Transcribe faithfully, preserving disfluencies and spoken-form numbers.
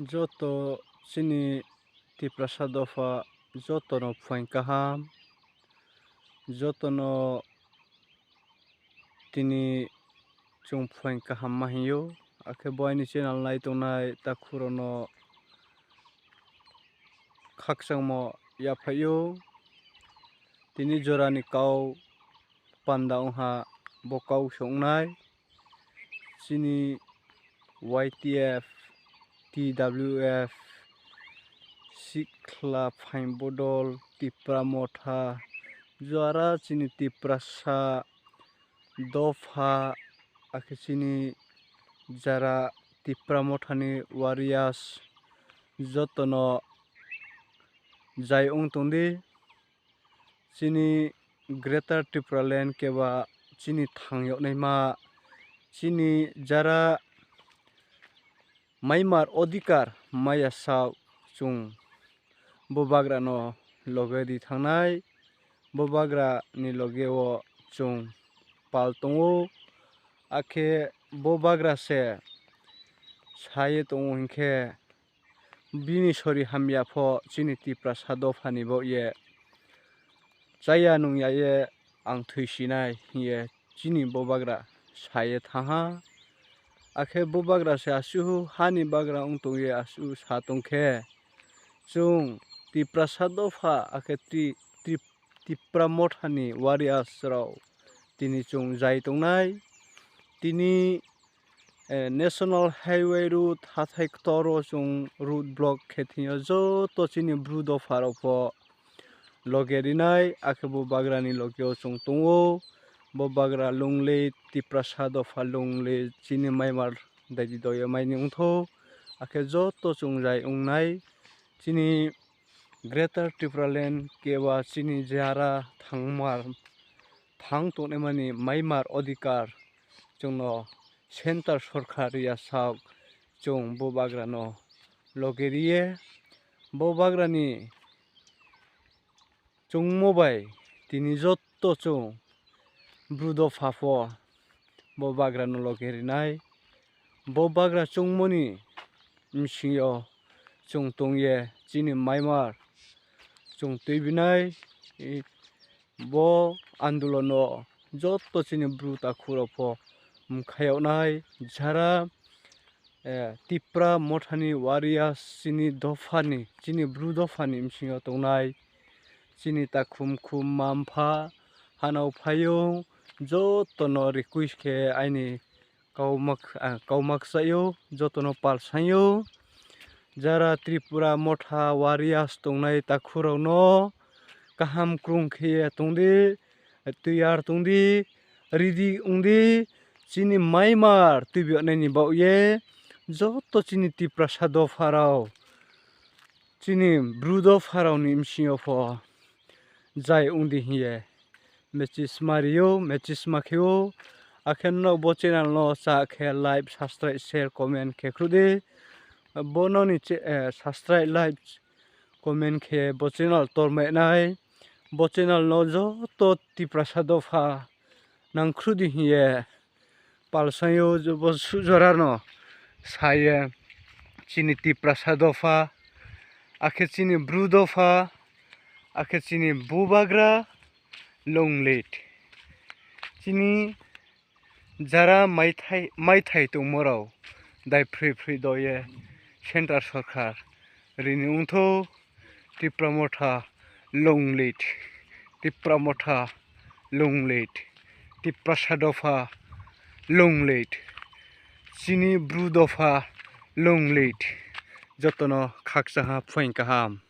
Joto chini Tiprasa dopha, joto no phuaing kaham, joto no tini chung phuaing kaham ma hing ou, akhe bo aini channel nai tongnai takhu rao no khakchangmo yaphai ou. Tini jora ni kau panda ong ha, bo kau se ong nai. Chini Y T F, T W F, Sikhla Phaing Bodol, Tipra Motha, jara chini Tiprasa dopha, akhe chini jara Tipra Motha ni warriors, joto no jai ong tong di. Chini Greater Tipraland keba chini thang yag naima, chini jara maimar odhikar mai ya saoh chung bubagra no loge ri thanng nai, bubagra ni loge wo chung pal tong ou, akhe bubagra se sa ye tong ou hing khe, bini sori hamya pho chini Tiprasa dopha ni baoh ye chaya nung ya ye ang thoisi nai hing ye chini bubagra sa ye thanng ha. Akhe bubagra se asuh ha ni bagra ong tong ye asuh sa tong khe, chung Tiprasa dopha akhe Ti-, Ti-, Tipra Motha ni warriors rao tini chung jai tong nai. Tini National Highway road hathái ktor wo chung road block khe thing yo joto chini Bru dopha rao pho loge ri nai, akhe bubagra ni loge wo chung tong ou. Bubagra lung le, Tiprasa dopha lung le, chini maimar daidi doi ye mai ni ongthou, akhe joto chung jai ong nai. Chini Greater Tipraland keba chini jara thangmar, thang tongnaima ni maimar odhikar chung no centre sorkar ri ya saoh chung bubagra no loge ri ye, bubagra ni chungmo bai tini joto chung Bru dopha pho bubagra no loge ri nai. Bubagra chungmo ni bsing yo chung tong ye chini maimar chung tuibi nai. Bo andolon no joto chini Bru takhu rao pho mkha yag nai, jara Tipra Motha ni warriors chini dopha ni, chini Bru dopha ni bsing yo tongnai, chini takhu mkhu mma mpha, hanao phaiyong, joto no request khe aini kau ma kchaih ou, joto no pal saing ou. Jara Tripura Motha warriors tongnai takhu rao no kaham krung khe ye tong di, tuiyar tong di, ready ong di, chini maimar tuibi yag nai ni baoh ye, joto chini Tiprasa dopha rao, chini Bru dopha rao ni bsing yo pho jai ong di hing ye message ma ri ou, message ma khe ou. Akhe nrao bo channel no chá khe like, subscribe, share, comment khe khruh di. Bo nrao ni subscribe, like, comment khe bo channel tormai nai. Bo channel no joto Tiprasa dopha nang khruh di hing ye pal saing ou. Bo suh jora no sa ye chini Tiprasa dopha, akhe chini Bru dopha, akhe chini bubagra long live. Chini jara maithai, maithai tongmo rao daiphroiphroi do ye centre sorkar ri ni ongthou. Tipra Motha long live, Tipra Motha long live, Tiprasa dopha long live, chini Bru dopha long live. Joto no khakchang ha, phuaing kaham.